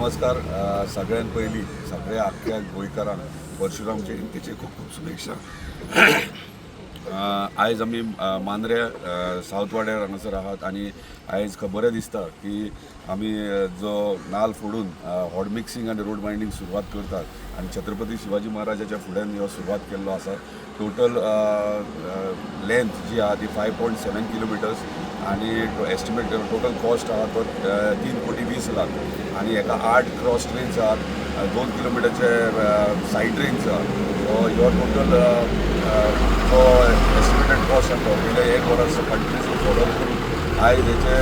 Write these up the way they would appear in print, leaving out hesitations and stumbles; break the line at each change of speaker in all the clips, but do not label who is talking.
नमस्कार. सगळ्यात पयलीं सगळ्या आख्ख्या गोंयकारांक परशुराम जयंतीचे खूब खूब शुभेच्छा. आयज आमी मांद्रे, सावथ वाड्यार हांगासर आहात आनी आयज खबर दिसता की आमी जो नाल फोडून हॉट मिक्सिंग आनी रोड वायंडींग सुरवात करतात आनी छत्रपती शिवाजी महाराजाच्या फुड्यान ह्यो सुरवात केल्लो आसा. टोटल लेंथ जी आहा ती 5.7 किलोमिटर्स आनी एस्टिमेट टोटल कॉस्ट आहा तो 3 कोटी 20 लाख आनी हेका आठ क्रॉस ड्रेन्स आहात, 2 किलोमिटरचे सायड ड्रेन्स आहात. सो ह्यो टोटल जो एस्टिमेटेड कॉस्ट आहा तो पयले एक वर्स कंटिन्युअसली फॉलो करून आयज हेचे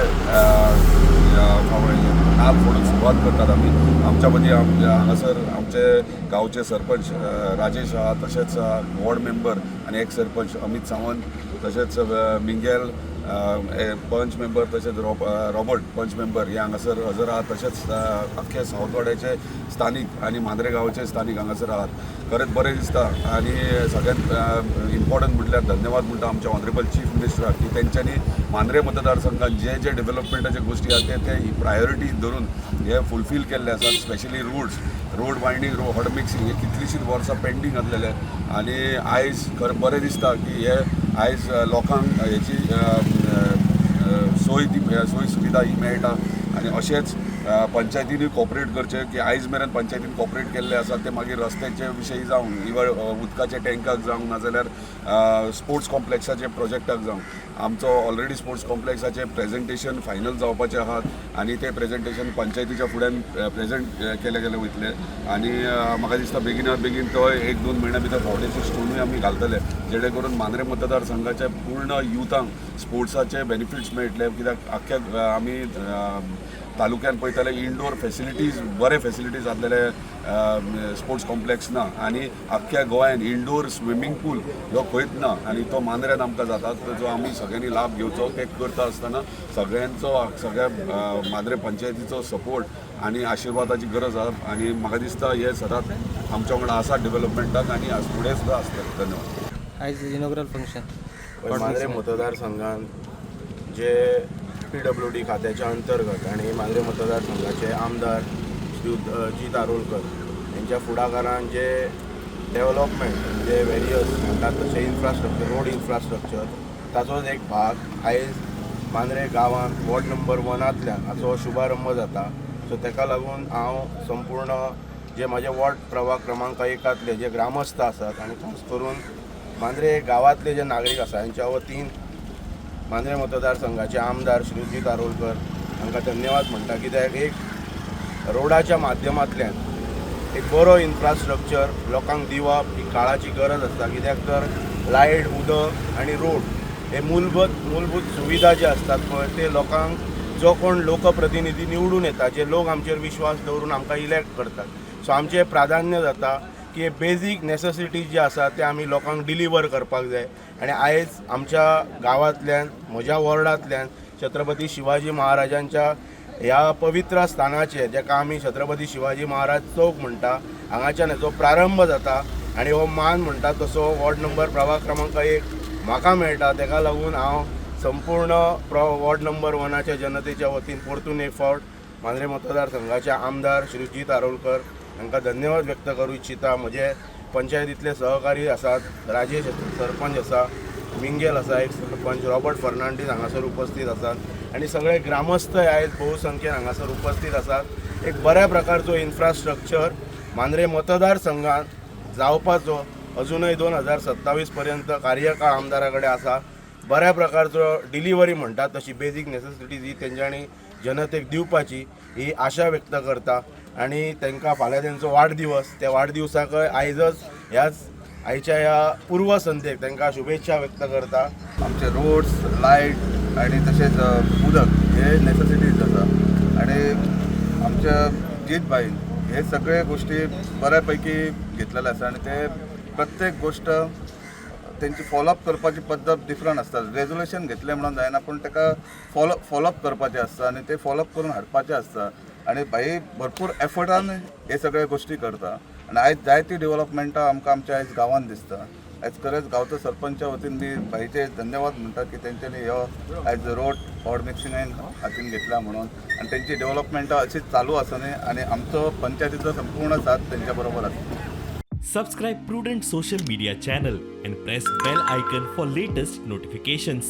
नाल फोडून सुरवात करतात आमी. आमच्या मदीं हांगासर आमचे गांवचे सरपंच राजेश आहा, तशेंच वॉर्ड मेंबर आनी एक्स सरपंच अमित सावंत, तशेंच मिंगेल पंच मेंबर, तशेंच रॉबर्ट पंच मेंबर हे हांगासर हजर आहात. तशेंच अख्खे सावथवाड्याचे स्थानीक आनी मांद्रे गांवचे स्थानीक हांगासर आहात. खरेंच बरें दिसता आनी सगळ्यात इम्पॉर्टंट म्हटल्यार धन्यवाद म्हणटा आमच्या ऑनरेबल चीफ मिनिस्टराक की तेंच्यांनी मांद्रे मतदारसंघात जे जे डेव्हलपमेंटाचे गोश्टी आहा ते ते प्रायोरिटी धरून हे फुलफील केल्ले आसात. Specially roads, road winding, hot mixing हे कितलींशींच वर्सां पेंडींग आसलेले आनी आयज खरें बरें दिसता की हे आयज लोकांक हेची अ, अ, सोय, ती सोय सुविधा ही मेळटा. आनी अशेंच पंचायतीनूय कॉपरेट करचें की आयज मेरेन पंचायतीन कॉपरेट केल्ले आसा ते मागीर रस्त्याचे विशयी जावं, इवन उदकाच्या टँकाक जावं, नाजाल्यार स्पोर्ट्स कॉम्प्लेक्साचे प्रोजेक्टाक जावं. आमचो ऑलरेडी स्पोर्ट्स कॉम्प्लेक्साचे प्रेजेंटेशन फायनल जावपाचें आहात आनी ते प्रेजेंटेशन पंचायतीच्या फुड्यान प्रेजेंट केले गेले वयतले आनी म्हाका दिसता बेगिनात बेगीन तो एक दोन म्हयन्या भितर फावंडेशन स्टोनूय आमी घालतले, जेणे करून मांद्रे मतदारसंघाच्या पूर्ण युथांक स्पोर्ट्साचे बेनिफिट्स मेळटले. कित्याक आख्ख्या आमी तालुक्यान पळयताले, इंडोर फेसिलिटीज, बरे फेसिलिटीज आसलेले स्पोर्ट्स कॉम्प्लेक्स ना आनी आख्ख्या गोंयान इंडोर स्विमींग पूल ह्यो खंयच ना आनी तो मांद्र्यान आमकां जाता. जो आमी सगळ्यांनी लाभ घेवचो. ते करता आसतना सगळ्यांचो, सगळ्या मांद्रे पंचायतीचो सपोर्ट आनी आशिर्वादाची गरज आसा आनी म्हाका दिसता हे सदांच आमच्या वांगडा आसा डेव्हलपमेंटाक आनी आज फुडें सुद्दां आसतले. धन्यवाद.
आयज इनॉग्रल फंक्शन.
मांद्रे मतदारसंघात जे पीडब्ल्यूडी खात्याच्या अंतर्गत आणि मांद्रे मतदारसंघाचे आमदार श्री जीत आरोलकर यांच्या फुडाकारान जे डेव्हलपमेंट म्हणजे वेरियस म्हणटात तशें इन्फ्रास्ट्रक्चर, रोड इन्फ्रास्ट्रक्चर, ताचोच एक भाग आयज मांद्रे गांवांत वॉर्ड नंबर वनांतल्यान हाचो शुभारंभ जाता. सो ताका लागून हांव संपूर्ण जे म्हाजे वॉर्ड प्रभाग क्रमांक एकांतले जे ग्रामस्थ आसात आनी खास करून मांद्रे गांवांतले जे नागरीक आसा हेंच्या वतीन मांद्रे मतदारसंघाचे आमदार श्री जीत आरोलकर हांकां धन्यवाद म्हणटा. कित्याक एक रोडाच्या माध्यमांतल्यान एक बरो इन्फ्रास्ट्रक्चर लोकांक दिवप ही काळाची गरज आसता. कित्याक तर लायट, उदक आनी रोड हे मूलभूत मूलभूत सुविधा जे आसतात पळय, ते लोकांक जो कोण लोकप्रतिनिधी निवडून येता, जे लोक आमचेर विश्वास दवरून आमकां इलेक्ट करतात, सो आमचें प्राधान्य जाता की बेजीक नेसेसिटीज जे आसा ते आमी लोकांक डिलिवर करपाक जाय. आनी आयज आमच्या गांवांतल्यान, म्हज्या वॉर्डांतल्यान छत्रपती शिवाजी महाराजांच्या ह्या पवित्र स्थानाचेर, जेका आमी छत्रपती शिवाजी महाराज चौक म्हणटा, हांगाच्यान हेचो प्रारंभ जाता आनी हो मान म्हणटा तसो वॉर्ड नंबर प्रभाग क्रमांक 1 म्हाका मेळटा. तेका लागून हांव संपूर्ण वॉर्ड नंबर वनाच्या जनतेच्या वतीन परतून एक फावट मांद्रे मतदारसंघाचे आमदार श्री जीत आरोलकर हांकां धन्यवाद व्यक्त करूं इच्छिता. म्हजे पंचायतींतले सहकारी आसात, राजेश सरपंच आसा, मिंगेल आसा एक सरपंच, रॉबर्ट फर्नांडीस हांगासर उपस्थित आसात आनी सगळे ग्रामस्थ आयज बहुसंख्येन हांगासर उपस्थित आसात. एक बऱ्या प्रकारचो इन्फ्रास्ट्रक्चर मांद्रे मतदारसंघात जावपाचो अजूनय 2027 पर्यंत कार्यकाळ आमदारा कडेन आसा. बऱ्या प्रकारचो डिलिव्हरी म्हणटात तशी बेजीक नेसेसिटीज ही तेंच्यांनी जनतेक दिवपाची ही आशा व्यक्त करता. आनी तांकां फाल्यां तेंचो वाडदिवस, त्या वाडदिवसाकय आयजच ह्याच आयच्या ह्या पूर्वसंध्येक तांकां शुभेच्छा व्यक्त करता.
आमचे रोड्स, लायट आणि तशेंच उदक हे नेसेसिटीज आसा आणि आमच्या जीत भाईन हे सगळे गोष्टी बऱ्यापैकी घेतलेले आसा आणि ते प्रत्येक गोष्ट तेंची फॉलोअप करपाची पद्दत डिफरंट आसता. रेजोल्युशन घेतलें म्हणून जायना, पूण ताका फॉलोअप करपाचें आसता आनी ते फॉलोअप करून हाडपाचें आसता आनी भाई भरपूर एफर्टान हे सगळे गोश्टी करता आनी आयज जायती डेव्हलपमेंटां आमकां आमच्या आयज गांवांत दिसता. आयज खरेंच गांवचो सरपंचा वतीन मी भाईचे धन्यवाद म्हणटा की तेंच्यांनी ह्यो आयज रोड हॉट मिक्सिंगान हातीन घेतला म्हणून आनी तेंची डेव्हलपमेंटां अशीच चालू आसनी आनी आमचो पंचायतीचो संपूर्ण साथ तेंच्या बरोबर आसा.
Subscribe Prudent Social Media channel and press bell icon for latest notifications.